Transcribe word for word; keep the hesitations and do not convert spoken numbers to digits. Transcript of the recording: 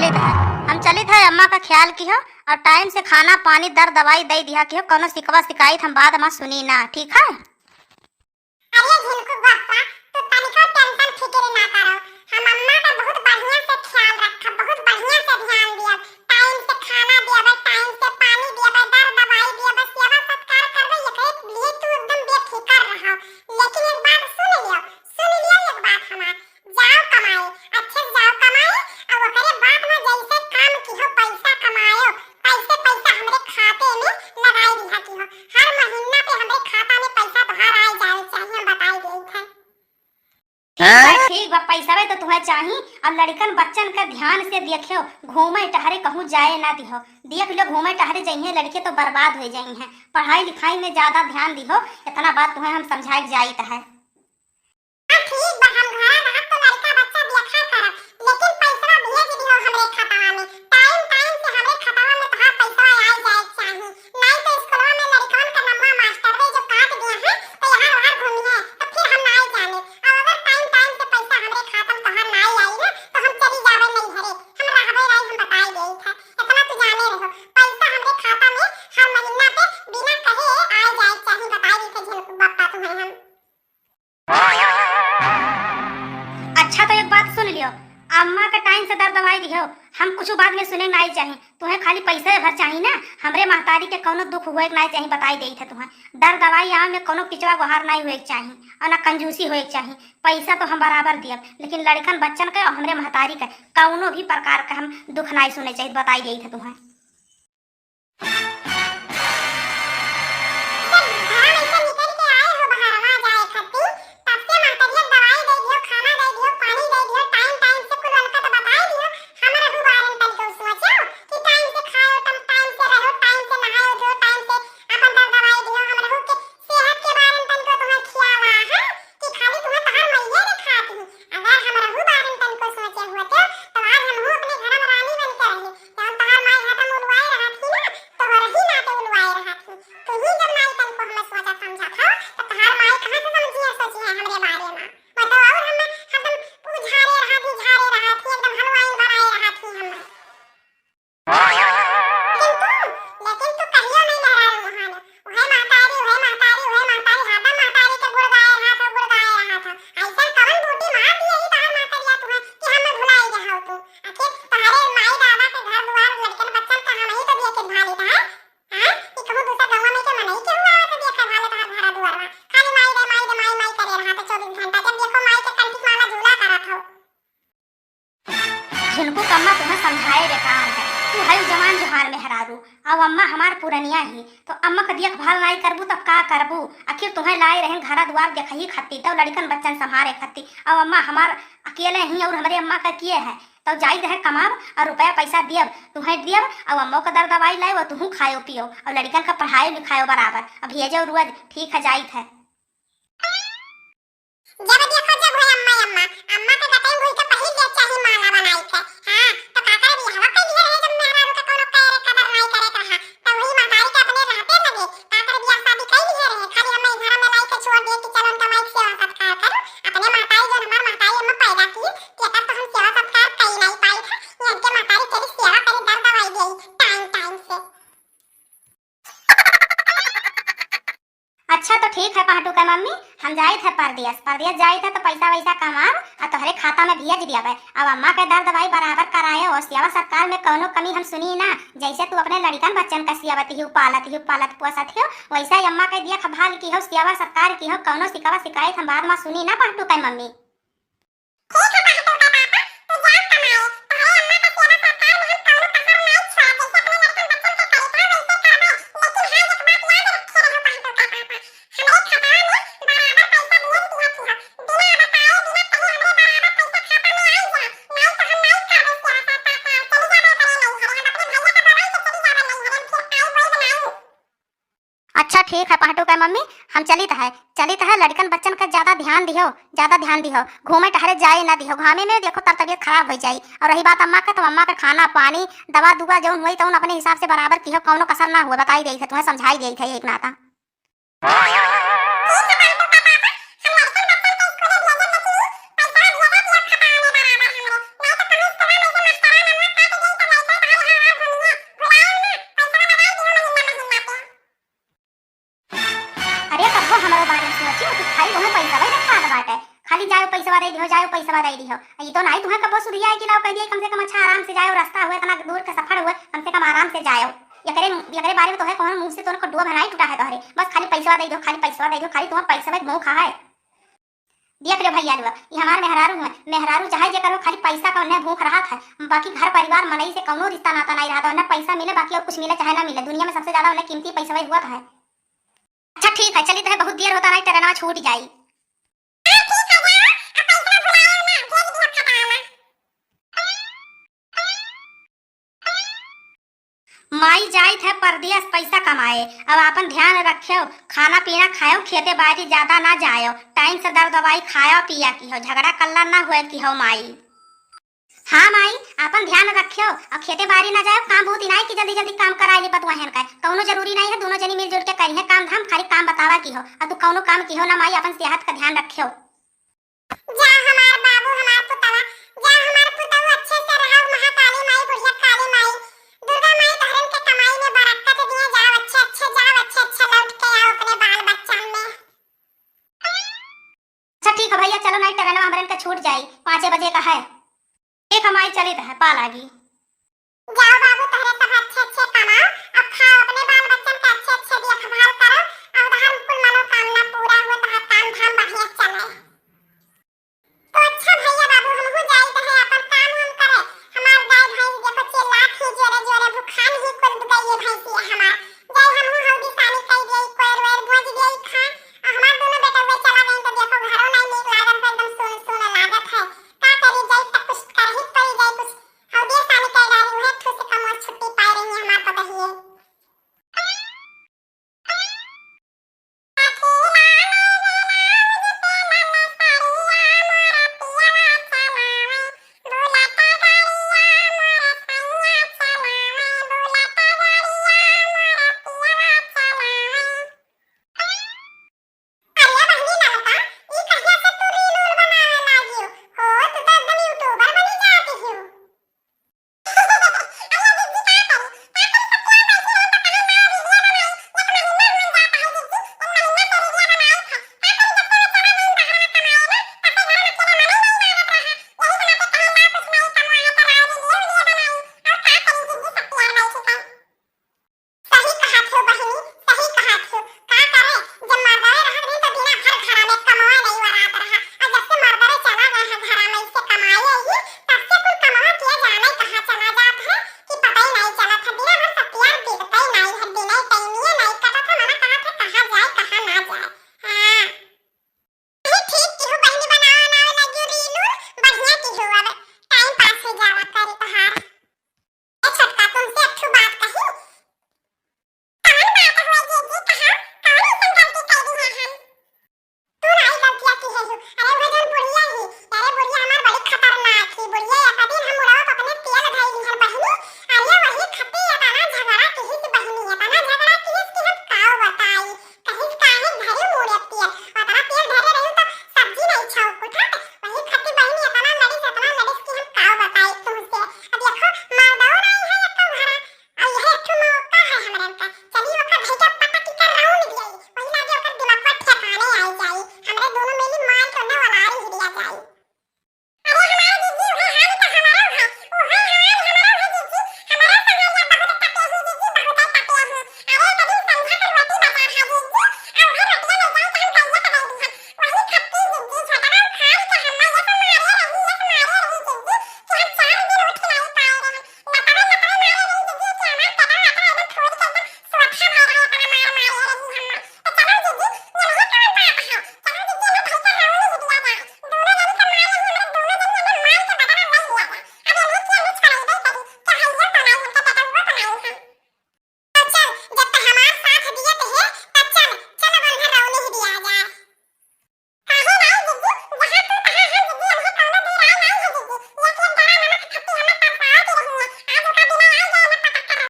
चलित है, हम चलित है, अम्मा का ख्याल किहो और time से खाना पानी दर दवाई दइ दिहा किहो, कउनो सिकवा सिकाइत हम बाद मा सुनी ना, ठीक है? अरे झिनकू बप्पा, तू तनिको tension फिकिर ना करो, हम अम्मा का बहुत बढ़िया से ख्याल रखब, बहुत बढ़िया से ध्यान दियब, time से खाना दियब, time से पानी दियब, दर दवाई दियब, सेवा सत्कार करबे, एकरे लिए तू एकदम बेफिकर रहो। लेकिन एक बात सुन लियो, सुन लियो एक बात हमार, जाओ कमाए, अच्छे से जाओ कमाए, और ओकरे बाद में जैसे काम किहो, पैसा कमायो, पैसे पैसा हमरे खाते में लगाई दिहा किहो। हर महीना पे हमरे खाता में पैसा तोहार आए जाए चाहिए, हम बताई देइत है। ठीक बा, ठीक बा, पैसा तो तुहे चाही। अब लड़िकन बच्चन का ध्यान से देखियो, घूमे टहरे कहूँ जाए ना दिहो। देख लो, घूमे टहरे जइहें लड़िके तो बर्बाद हो जइहें। पढ़ाई लिखाई में ज्यादा ध्यान दिहो, इतना बात तुहे हम समझाए जाइत है। हाँ, ठीक बा, हम घरा रहब तो लड़का बच्चा देखा करब, लेकिन पैसवा भेज दिहो हमरे खतवा में। Time, time से हमरे खतवा में तोहार पैसवा आए जाए के चाही, नाहीं तो स्कूलवा में लड़कवन का नमवा मास्टरवे जो काट दिया है, तो यहाँ वहाँ घूमिहे, तो फिर हम नाहीं जाने। और अगर time, time से पैसा हमरे खाता में तोहार नाहीं आई ना, तो हम चली जावे नैहरे, हम रहबे नाहीं, हम बताई देइत है। इतना तू जाने रहो, पैसा हमरे खाता में हर महीना पे बिना कहे आए जाए के चाही, बताई देइत है झिनकू बप्पा तुहे हम। अच्छा, तो एक बात सुन लियो, अम्मा के time से दर दवाई दिहो, हम कुछ बाद में सुने नाहीं चाही, तुहे खाली पैसे भर चाही ना, हमरे महतारी के कउनो दुख होए के नाहीं चाही, बताई देइत है तुहे। दर दवाई आवे में कउनो किचवा गोहार नाहीं होए के चाही, और ना कंजूसी होए के चाही। पैसा तो हम बराबर दियब, लेकिन लड़िकन बच्चन के और हमरे महतारी के कउनो भी प्रकार का हम दुख नाहीं सुने चाही, बताई देइत है तुहे। जब घरवा में से निकल के आए हो बहरवा जाए खातिर, तब से महतरिया दवाई दे दियो, खाना दे दियो, पानी दे दियो, time time से कुल उनका तो बताई दियो। हम रहू बारे में तनिको सोचो कि time से खाओ, time time से रहो, time से नहाओ धो, time से अपन दर दवाई दियो। हम रहू के सेहत के बारे में तनिको तुम्हें ख्याल आ है कि खाली तुम्हें तोहार मइये ने खात ही? अगर हम रहू बारे में तनिको सोचे होते, तो आज हमहू अपने घर में रानी बन के रही। जौन तोहार माई हरदम उलवाए रहत ही ना, तोहरही नाते उलवाए रहत ही। तू ही जब नाई तनको हमें सोचा समझत हो, तो तोहार माई कहाँ से समझिए सोचिए हमरे बारे में? वो तो और हमें हरदम उ झारे रहत ही, झारे रहत ही, एकदम हलवाई बनाए रहत ही हमें। लेकिन तू, लेकिन तू कहियो नहीं लहराए मुहाने। उहे महतारी, उहे महतारी, उहे महतारी, हरदम महतारी के गुड़ गाए रहत हो, गुड़ गाए रहत हो। ऐसन कवन बूटी मार दिए ही तोहार महतरिया तुम्हें कि हमें भुलाई गए हो तू? आखिर तोहरे माई दादा के घर दुआर, लड़कन बच्चन का हम ही तो देखे भाली था, हैं? हाँ? कि कहूँ दूसरा गाँव में के मनई के हुआ आवत देखे भाले तोहर घर दुआर में। खाली माई रे, माई रे, माई, माई करे रहत हो चौबीस घंटा। जब देखो माई के कंठी माला झूला करत हो। झिनकू कम्मा तुम्हें समझाए बेकार है। तू है जवान जोहार मेहरारू, अब अम्मा हमार पुरनिया ही, तो अम्मा का देखभाल नाई करबू तब का करबू? आखिर तुम्हें लाए रहेन घरा दुआर देखही खातिर, तब लड़िकन बच्चन संभारे खातिर। अब अम्मा हमार अकेले ही और हमरे अम्मा का किए है, तब जाइत है कमाब और रुपया पैसा दियब, तुम्हें दियब, और अम्मो का दर दवाई लाए, वो तुहू खायो पियो, और लड़िकन का पढ़ाई लिखायो बराबर, अब भेजो रोज, ठीक है, जाइत है। जब देखो जब है अम्मा, अम्मा, अम्मा के गटई घुई के पहिर ले चाही माला बनाई के। हाँ, तो का करे बियाहवा कई लिहे रहे जब मेहरारू के कोनो करे कदर नाई करे के रहा, तो वही महतारी के अपने रहते लगे, का करे बियाह शादी कई लिहे रहे, खाली हमें घर में लाई के छोड़ दे कि चलो उनका माई के सेवा सत्कार करो। अपने महतारी जो हमार महतारी अम्मा पैदा की, कि एकर तो हम सेवा सत्कार कई नाई पाई था, ये इनके महतारी तेरी सेवा करे दर दवाई दे time time से। अच्छा तो ठीक है पहटू के मम्मी, हम जाइत है परदेस, परदेस जाइत है तो पैसा वैसा कमाब आ तोहरे खाता में भेज दियाबे। अब अम्मा के दर दवाई बराबर कराए और सेवा सत्कार में कौनो कमी हम सुनी ना। जैसे तू अपने लड़िकन बच्चन का सियावत ही, पालत ही, पालत पोसत ही, वैसे ही अम्मा के देखभाल की हो, सेवा सत्कार की हो, कौनो सिकावा सिकायत हम बाद में सुनी ना पहटू के मम्मी। ठीक है पहटू के पापा, तू जा कमाए, तोहरे अम्मा का सेवा सत्कार में हम कौनो कसर नाई छोड़ब, जैसे अपने लड़कन बच्चन के करीब है वैसे करबे। लेकिन हाँ, एक बात याद रखे रहो पहटू के पापा, हमरे खतवा में बराबर पैसा भेज दिया किहो, बिना बताए बिना कहे हमरे बराबर पैसा खाता में आई जाए, नाई तो हम नाई करबे सेवा सत्कार, चली जाबे करे नैहरे, हम अपने भैया का बोलाई के चली जाबे नैहरे, हम फिर आई होई बनाई। अच्छा ठीक है पहटू के मम्मी, हम चलित है, चलित है, लड़िकन बच्चन का ज्यादा ध्यान दिहो, ज्यादा ध्यान दिहो, घूमे टहरे जाए ना दिहो, घामे में देखो तर तबियत खराब हो जाई। और रही बात अम्मा का, तो अम्मा का खाना पानी, दवा दुआ जौन हुई तौन अपने हिसाब से बराबर किहो, कौनो कसर ना हुए, बताई देइत है, तुम्हें समझाई देइत है एक नाता। पैसवा दे दिहो। ई तो नाहीं तुहैं कबो सुधिया है कि लाओ कह दिया कम से कम अच्छा आराम से जायो, रास्ता हुए इतना दूर का सफर हुए, कम से कम आराम से जायो। एकरे, एकरे बारे में तोहैं कौनो मुँह से तोहैं को डोभ नाहीं टूटा है तोहरे, बस खाली पैसवा दे दिहो, खाली पैसवा दे दिहो, खाली तुहैं पैसवा के मुँह खा है। देख लो भैया लोग, ई हमार मेहरारू हुए, मेहरारू चाहे जे करो, खाली पैसा का उन्हें भूख रहत है, बाकी घर परिवार मनई से कौनो रिश्ता नाता नाहीं रहत है, उन्हें पैसा मिले बाकी और कुछ मिले चाहे ना मिले, दुनिया में सबसे ज्यादा उन्हें कीमती पैसवा ही हुआ है। अच्छा ठीक है, चलित है, बहुत देर होता नाहीं, ट्रेनवा छूट जाई। माई जाइत है परदेस पैसा कमाए, अब आपन ध्यान रख्यो, खाना पीना खायो, खेते बारी ज्यादा ना जायो, टाइम से दर दवाई खायो पिया किहो, झगड़ा कल्ला ना हुए किहो माई। हाँ माई, आपन ध्यान रख्यो, और खेते बारी ना जायो, काम बहुत इनाई कि जल्दी जल्दी काम कराए ली पतुआहन का, कौनो जरूरी नाहीं है, दोनों जनी मिलजुल के करिहे काम धाम, खाली काम बतावा किहो, और तू कौनो काम किहो ना माई, आपन सेहत का ध्यान रख्यो। जा हमार बाबू, हमार पुतवा, जा हमार पुतऊ, अच्छे से रहो, महाकाली माई, बुढ़िया काली माई, दुर्गा माई तोहरन के कमाई में बरकत दिए, जाओ अच्छे अच्छे, जाओ अच्छे अच्छे, लौट के आओ अपने बाल बच्चन में। अच्छा ठीक है भैया, चलो नाहीं, ट्रेनवा हमरन के छूट जाई, पाँचे बजे का है। ठीक है माई, चलित है, पा लागी। जाओ बाबू, तोहरे सब अच्छे अच्छे कमाओ, अब खाओ, अपने बाल बच्चन के अच्छे अच्छे देखभाल करो, और तोहार कुल मनोकामना पूरा हुए, तोहार काम धाम बढ़िया चले।